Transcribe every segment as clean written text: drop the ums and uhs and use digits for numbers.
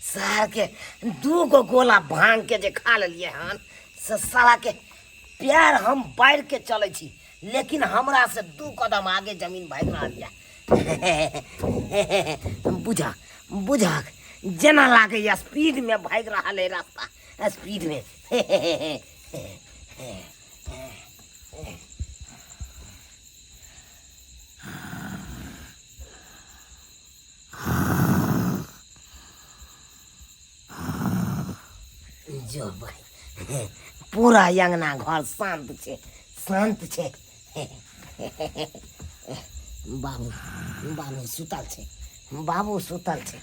सार के दू गो गोला भांग के जे खा लेलिए हन से साला के पैर हम बाढ़ के चलै छी, लेकिन हमरा से 2 कदम आगे जमीन भागि रहल यऽ। बुझा बुझा जेना लागैया स्पीड में भागि रहल है रास्ता स्पीड में। जो भाई पूरा अंगना घर शांत छे, शांत छे। बाबू बाबू सुतल छे, बाबू सुतल छे।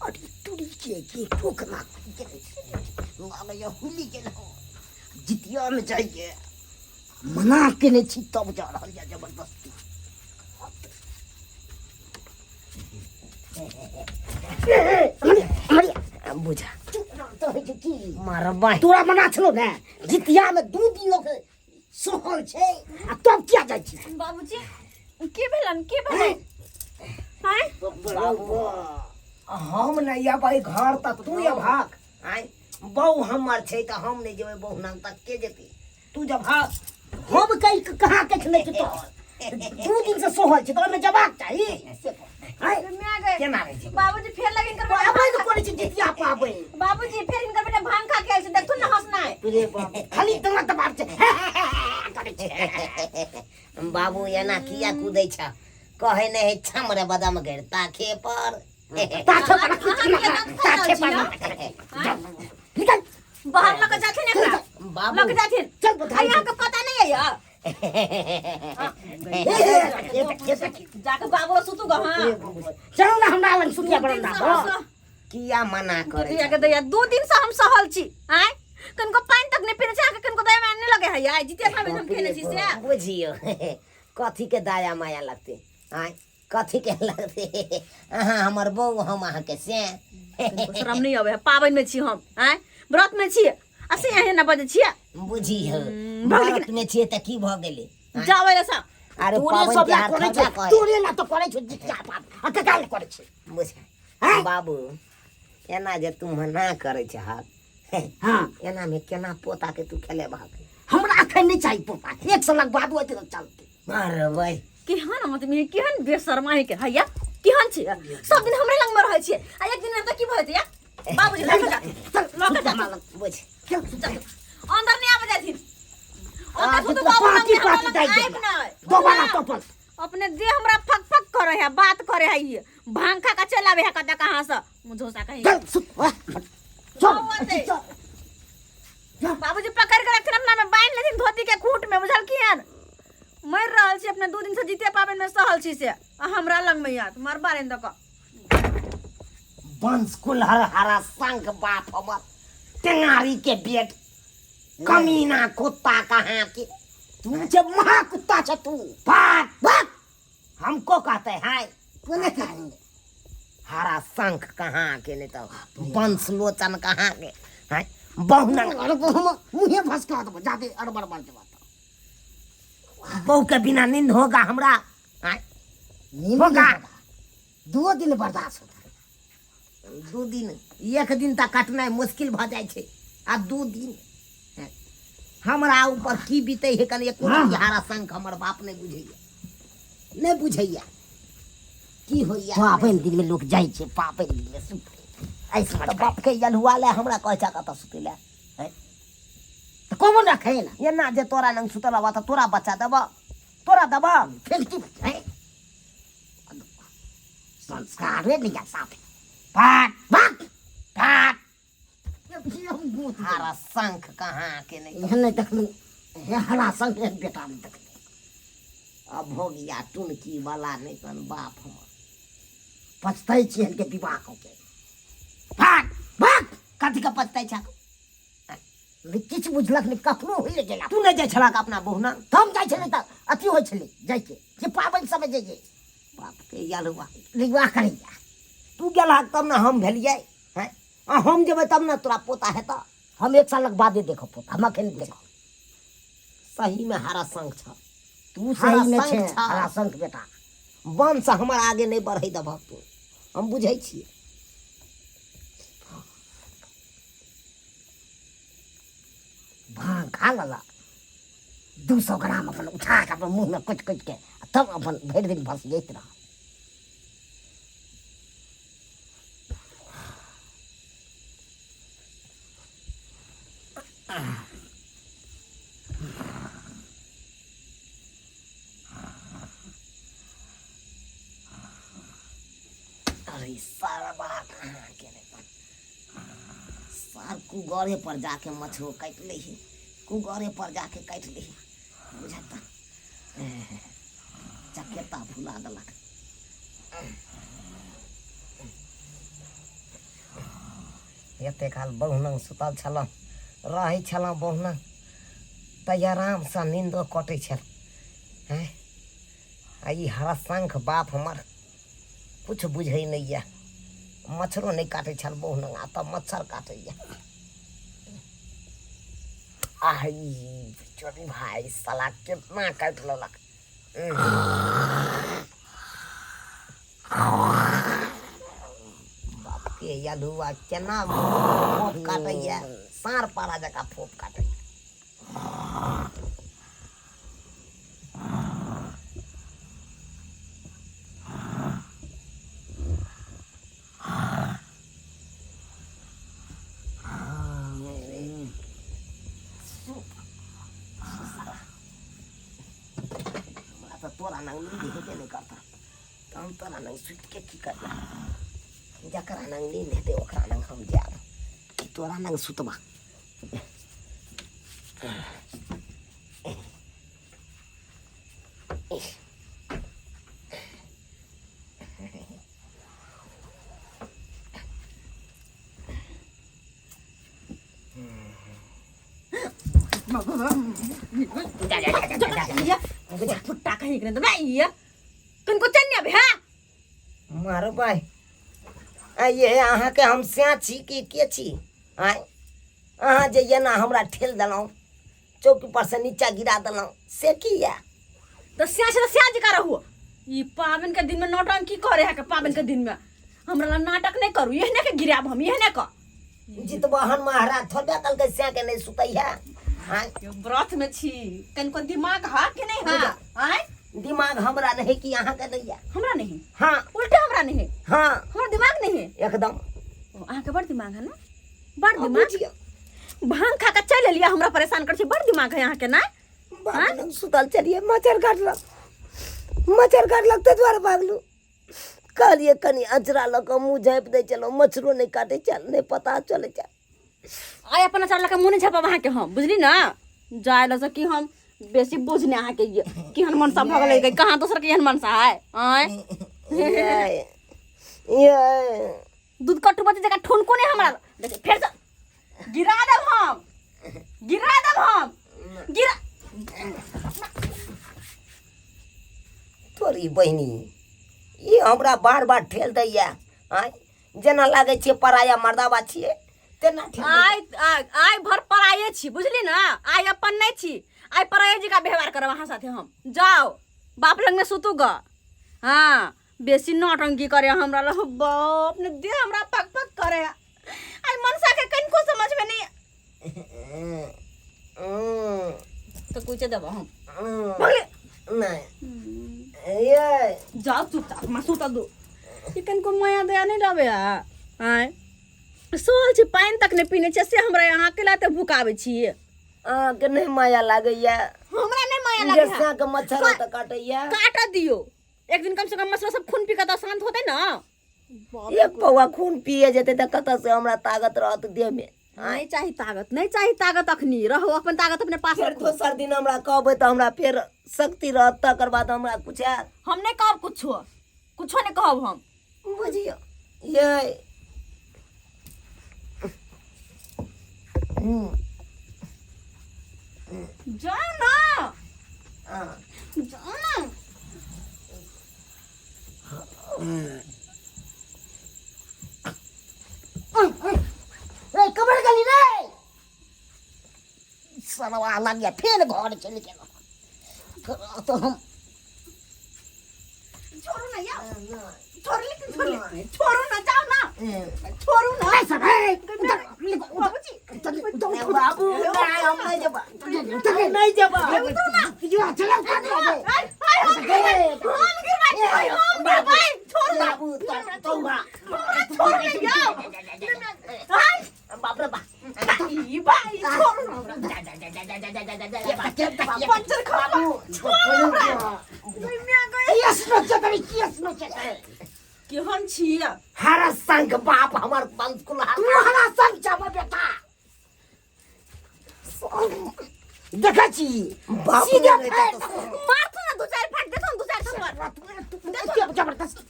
अरे तुरी के के टोकना खुलि गेलै, लागैया हुलि गेल। जितिया में जाइए मना केने छी तब जा रहल यऽ जबरदस्ती। बुझा मारबै तोरा मना छलो ने जितिया में 2 दिन लोग सहल छै आ तब किया जाइ छी? बाबूजी की भेलन, की भेलन? आँय? बाबू हम नहि अबै घर तऽ तू अबहक। आँय बहु हमर छै तऽ हम नहि जेबै बहु नाम तऽ के जेतै? तू जब भाग। हम कहि कहाँ के नहि छै तोहर 2 दिन से सहल छै तऽ ओहिमे जबाक चाही। आँय? माय गए। केना रहै छै? बाबूजी फेर लगिन कर बेटा आबै तऽ करै छै जितिया पाबै। बाबूजी फेर इनकर बेटा भांग खा के आयल छै, देखथुन ने हंसनाय। रे बाप, खाली दवा दबाब छै। हे, हे, हे, हे, करै छै। बाबू एना किया कुदै छ? कहै नहि है छम रे बदम गैर ताखे पर। ताखे पर ताखे पर निकल बाहर लऽ के जाथिन एकरा। बाबू लऽ के जाथिन। चल बता। यहाँ के पता नहीं है यार। जाके बाबू सुतू ग। हां चल ना हमरा लग सुतिया बरंडा पर। किया मना करे दैया के दैया 2 दिन से हम सहल छी। आय कनको पानि तक नहीं पीने छी, अहाँके कनको दया माया नहीं लगे है यार। जिते भाभी हम खेने छी से। बुझियो कथी के दया माया लगते? आय कथी के लगते? अहाँ हमर बहू हम अहाँ के से। कनको शरम नहीं आवे है, पाबनि में छी हम। आय व्रत में छी आ से अहाँ ना बजै छियै। बुझियो भऽ गेलै। व्रत में छियै तऽ की भऽ गेलै? जाबै रे सब। अरे तोरे पाबनि सब ला तिहार करै खर्चा छै, कहै। तोरे ला तऽ करै छै जितिया पाबनि आ ककरा ला करै छै? बुझ आँय? बाबू एना जे तू मना करै छहक, हाँ। एना में केना पोता के तू खेलेबहक? हमरा अखन नहीं चाहिए पोता, 1 साल बाद होते तो चलते। मारबै। केहन आदमी, केहन बेशर्मा है के हैया, केहन छी? सब दिन हमरे लग में रहै छी आ एक दिन में तऽ की भऽ जेतै या? बाबूजी लऽ के जाथिन, लऽ के जाथिन। बुझ। चल, चल। अंदर नहीं आबे जाथिन। आ, ओतऽ सुतू तऽ बाबू लग पार्टी में, हमरा पार्टी लग दाइ आबि देबै। नहि। दोबारा टपल। अपने देह हमरा फक फक करे है, बात करे है, ई भांग खा के चल आबे है कतऽ कहाँ से मुझोसा कहीं। चल, सुत, वाह। चल, आउ चल। बाबूजी पकड़ के रखथिन अपना में, बांधि लेथिन धोती के खूंट में, बुझलखिन? मरि रहल छी अपने 2 दिन से जीते पाबनि में सहल छी से, आ हमरा लग में याद मरबा रे दक। वंश कुलहर हरा संग बाप हमर टेंगारी के बेट कमीना कुत्ता कहाँ के। तू जे महा कुत्ता छ तू। भाग भाग हमको कहते हैं। कोने कहेंगे? हरा शंख कहाँ के, नहीं तो वंश लोचन कहाँ के हैं? बहुना अरे बहु मुँहे भसका देबो जादे अड़बड़ बड़ देबो तो। बहू के बिना नींद होगा हमरा? हैं? नींद होगा। नहीं होगा। 2 दिन बर्दाश्त होगा। 2 दिन, 1 दिन तक कटनाइ मुश्किल भ जाइ छै आ 2 दिन हैं? हमरा ऊपर की बीतै है कनि एको हाँ। हरा शंख हमर बाप नहि बुझैया, नहि बुझैया की होइया। पाबनि दिन में लोग जाइ छै पाबनि दिन में सुतै। ऐसे तऽ बाप के यलहुआ ले हमरा कहै छै कतऽ सुतै ले। हैं? तऽ कहबो ना खाए ना। एना जे तोरा लग सुतल रहबा तऽ तोरा बच्चा देबऽ, तोरा देबऽ। फेर की है? संस्कारे नहीं है साफ। भाग, भाग, भाग। हरा शंख कहाँ के नहीं। एहन नहीं देखलहुँ, हे हरा शंख एक बेटा नहीं देखलहुँ। अब भोगिया टुनकी वाला नहीं तन बाप हमर। पछतै छी के विवाह कऽ के। भाग, भाग। कथी के पछतै छह? नहि किछु बुझलक नहि, कखनो होइए गेला। तू नहि जाइ छलक अपना बहुना? हम जाइ छलै तऽ अथी होइ छलै जाइके, जे पाबनि सबमे जइयै। बाप के यलुआ। विवाह करैया। तू गेलहक तब ने हम भेलियै, हैं? आ हम जेबै तब ने तोरा पोता हेतऽ। हम 1 सालक बादे देखब पोता, हम अखन देखब। सही में हरा शंख छ। तू सही में हरा छे शंख छा। हरा शंख बेटा। वंश हमर आगे नहि बढ़ै देबहक तू, हम बुझै छियै। भांग खा लेला 200 ग्राम अपन उठा के अपन मुँह में कुचि कुचि के आ तब अपन भरि दिन भसियैत रह। अरे सारा कहाँ गेलै? सार कुगरे पर जाके मछरो काटि लै है, कुगरे पर जाके काटि लै है, बुझता चकेता फुला देलक। एते काल बहुनंग सुतल छलहुँ, रहै छलहुँ बहुनंग तऽ आरामसँ नीन्दो कटै छल। हैं आ ई हरशंख बाप हमर किछु बुझै नहि यऽ, मच्छरो नहि काटै छल बहुनंग, आ तऽ मच्छर काटैए। आह ई चोरी भाई साला केतना काटि लेलक। बाप के यदुआ केना फोप काटैए, साँढ़ पारा जकाँ फोप काटैए। हमरा तऽ तोरा नंग नींद हेबे नहि करता, तऽ हम तोरा नंग सुति के की करबै? जकरा नंग नींद हेतै ओकरा नंग हम जायब, कि तोरा नंग सुतबा? फुट्टा कहीं के ना ये कनको चन्या भे मारबै ये अहाँके हम सैं छी कि के छी? आँय अहाँ जे एना हमरा ठेल देलहुँ, चौकी पर से नीचा गिरा देलहुँ, से की यऽ? तऽ स्या छै तऽ स्या जकाँ रहू। ई पाबनि के दिन में नौटंकी करे है के? पाबनि के दिन में हमरा ला नाटक नहीं करू, एहने के गिराब हम, एहने के। जितबहन महाराज थोड़बे कहलकै सैं के नहि सुतै है। आँय यो व्रत में छी, कनको दिमाग हा कि नहीं हा? आँय दिमाग हमरा नहीं कि अहाँके नहीं यऽ? हमरा नहीं। हाँ। उल्टा हमरा नहीं। हाँ। हमरा दिमाग नहीं है। एकदम। ओ, अहाँके बड़ दिमाग है ना, बड़ दिमाग। बुझियौ। भांग खा के चलि एलियै, हमरा परेशान कर छी, बड़ दिमाग है अहाँके ना? बाप लग सुतल छलियै, मच्छर काटलक, मच्छर काटलक ताहि दुआरे भागलहुँ। कहलियै कनि अचरा लऽ कऽ मुँह झाँपि दै छलहुँ, मच्छरो नहि काटै छल, नहि पता चलै छल। आइ अपन अचार लऽ कऽ मुँह नहि झाँपब अहाँके हम, बुझली ना? जाय लऽ से कि हम बेसी बुझने अहाँके ये केहन मनसा भऽ गेलै, कहाँ दोसर के एहन मनसा है? आँय ये ये दूध कट्टू बच्चे जकाँ ठुनको नहि हमरा। देखियौ फेर से गिरा देब हम, गिरा देब हम, गिरा। तोरी बहिनी ई हमरा बार बार ठेल दैया। आँय जेना लागै छियै पराया मर्दाबा छियै तेना ठेल दैया। आइ आइ आइ भर पराये छी, बुझली ना? आइ अपन नहि छी, आइ पराये जकाँ व्यवहार करब अहाँ साथे हम। जाओ बाप लग में सुतू ग। हाँ बेसी नौटंकी करे हमरा लग, बाप ने दे हमरा पक पक करे। आई मनसा के कनिको समझ में नहीं तो कुछ देबो हम भगले नहीं ये जाओ चुपचाप मैं सुता दो। ई कनिको माया दया नहीं लाबे। आय सोल छी, पानि तक नहीं पीने छी, से हमरा यहाँ के लाते भुकाबै छी। अहाँके नहीं माया लागैया? हमरा नहीं माया लागैया। जे साँक मच्छर तऽ काटैया। काट दियो एक दिन कम से कम, मच्छर सब खून पी के तऽ शांत होते ना। एक पौआ खून पिए जेतै तऽ कतऽ से हमरा ताकत रहत देह में? नहीं चाही ताकत, नहीं चाही ताकत, अखनी रहो अपन ताकत अपने पास फेर रखो। दोसर दिन हमरा कहबै तऽ हमरा फेर शक्ति रहत, तकर बाद हमरा कुछ हैत? हम नहीं कहब कुछो, कुछो नहीं कहब हम। बुझियौ ये जाओ ना, जाओ ना। रे कमर गली रे सरवा लगिया फेर घर चलि गेल। करा तो हम छोड़ू ना यार छोड़ लेकिन छोड़ ले छोड़ू ना जाओ ना छोड़ू ना सब है उधर बाबूजी उधर बाबू नहीं हम नहीं जेबा उधर नहीं जेबा चलो आय, आय, हम गिरबै, हम गिरबै, हम गिरबै, छोड़ ना बाबू तो तो हमरा छोड़ ना यार आय, बाप रे बाप ई भाई छोड़ ना हमरा जा जा जा जा जा जा जा जा जा पंचर खा छोड़ हमरा दुनिया गए केहन छियै हर संग बाप हमर बंद कुल तू हरा संग जाबो बेटा देखै छी बाप सीधे रे फेर मारथु ना दू चारि फाट देथु ना दू चारि थप्पड़ जबरदस्ती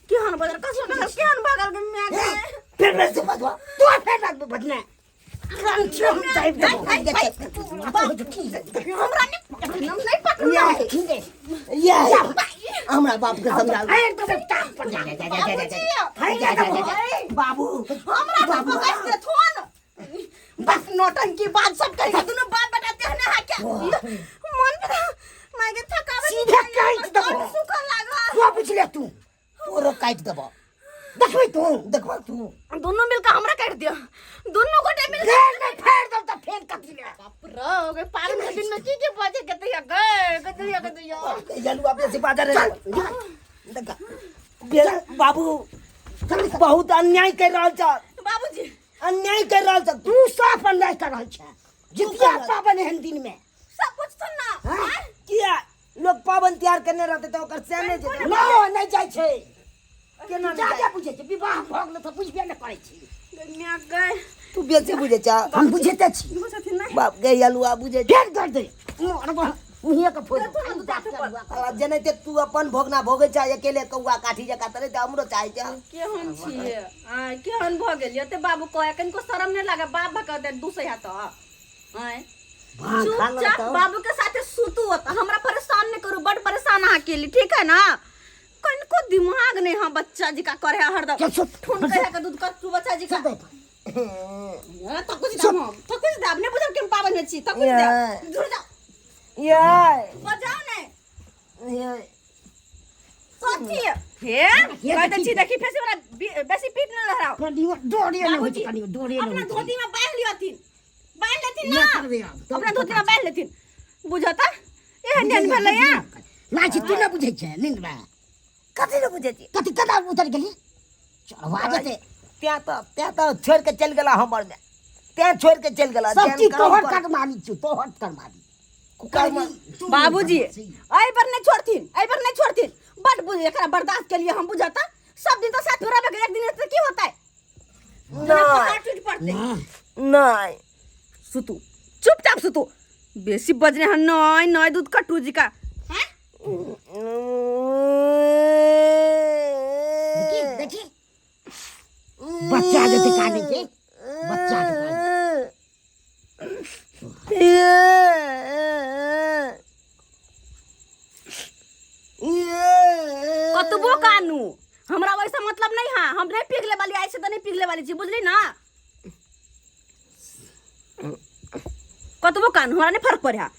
केहन बजर कसो भगल केहन भगल गे माय गे फिर मेरे से बजवा तू फिर बात बजने हमरा नहीं हम नहीं पकड़ू ना ये हमरा बाप के समझा बाबू हमरा तो पकड़ देथुन बस नौटंकी बात सब करी दुनू बाप बेटा तेहने हा के मन पे माय गे थकावे सीधे काटि देबो। सुखल लागल तू बुझले तू तोरो काटि देबो देखबै तू देखबो तू दुनू मिलके हमरा काटि दियो दुनू गोटे मिल फेर नहि फेर दौ तऽ फेर कथी ले बाप रे गए पालन के दिन में की की बजे के तैया गए के तैया के तैया जलुआ बेसी बाजार देखा बाबू बहुत अन्याय कर रहल छ बाबूजी अन्याय कर रहल छ तू साफ अन्याय कर रहल छ जितिया पाबनि एहन दिन में सब कुछ सुन ना हाँ? किया लोग पावन तिहार करने रहते तो ओकर से नहीं जेतै न नहि जाइ छै केना नहि जादे जाइ? बुझै छै विवाह भऽ गेलै तऽ बुझबे नहि करै छी गन्या गए तू बेसी बुझै छ हम बुझिते छी इहो छथिन नहि बाप गे अलुआ बुझै छ फेर दर्द दे मुँहे के फोड़ देथुन ना दू चारि थप्पड़। अला जेनाहिते तू अपन भोगना भोगै छ अकेले कौआ काठी जकाँ तरे तऽ हमरो चाहै छ केहन छियै आँय केहन भऽ गेलियै एते बाबू कहै कनिको शरम नहि लागे बाप भऽ कऽ दे दूसै है तऽ आँय भांग खा लो चुपचाप तऽ बाबू के साथे सुतू ओतऽ हमरा परेशान नहीं करू बड परेशान अहाँ केली ठीक है ना कनिको दिमाग नहीं हाँ बच्चा जी का करे है हरदम चल सुत ठुन कहे के दूध कट्टू बच्चा जी का सुत तो कुछ दाम हम तो कुछ दाम नहीं बुझल के हम पावन में छी तो कुछ दाम दूर जाओ ये बजाओ नहीं ये कथी हे कहते छी देखी फेर से वाला बेसी पीट न लहराओ कनियो डोरे नहि होइ छै बाबूजी, कनियो डोरे नहि अपना होइ छै धोती में बांध लियथिन बांध लेथिन नहि ना करबै आब तब अपना धोती में बांध लेथिन बुझता एहन एहन भेलैया लाची तू नहि बुझै छै नींद मे कथी ने बुझै छी कथी केना उतर गेली चढ़वा जेतै त्याँ तऽ छोड़ि के चलि गेला हमर मे त्याँ छोड़ि के चलि गेला सब जेहन चीज काम तोहर कर- करमानी छौ तोहर करमानी कुकर्म बाबूजी एहि पर नहीं छोड़थिन एहि पर नहीं छोड़थिन बड बुझ एकरा बर्दाश्त के लिए हम बुझता सब दिन तो साथ में रहबे के, एक दिन से की होता है नहीं टूट पड़ते नहीं सुतू चुपचाप सुतू बेसी बजने हन नय नय दूध कट्टू जी का हैं? देखी देखी बच्चा जते काने के बच्चा के काने कतबो कानू हमरा वैसा मतलब नहीं है हम नहीं पिघले वाली ऐसे तो नहीं पिघले वाली छी बुझली ना कतबो कानू हमरा नहीं फर्क पड़े है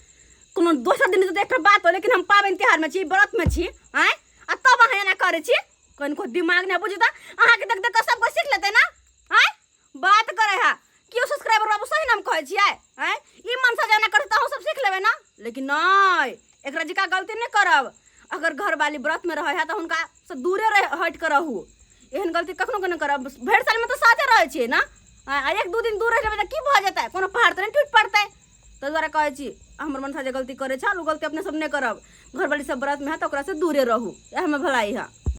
कोनो दोसर दिन तऽ एकटा बात हो लेकिन हम पाबनि तिहार में छी व्रत में छी आँय आ तब अहाँ एना करै छी कनिको दिमाग नहि बुझू तऽ अहाँके देख देख कऽ सब कोइ सीख लेतै ना आँय बात करे है केओ सब्सक्राइबर बाबू सही नाम कहै छियै आँय ई मनसा जे एना करतै तऽ अहूँ सब सीख लेबै ना लेकिन नहि एकरा जिका गलती नहि करब अगर घरवाली व्रत में रहै है तऽ हुनका से दूरे रह हटि कऽ रहू एहन गलती कखनो के नहि करब भरि सालमे तऽ साथे रहै छियै ना आँय, आ एक दू दिन दूर रहि लेबै तऽ की भऽ जेतै कोनो पहाड़ तऽ नहि टूटि पड़तै ताहि दुआरे कहै छी हमर मनसा जे गलती करै छल ओ गलती अपने सब नहि करब घरवाली सब व्रतमे है तऽ ओकरासँ दूरे रहू इएहमे भलाई है।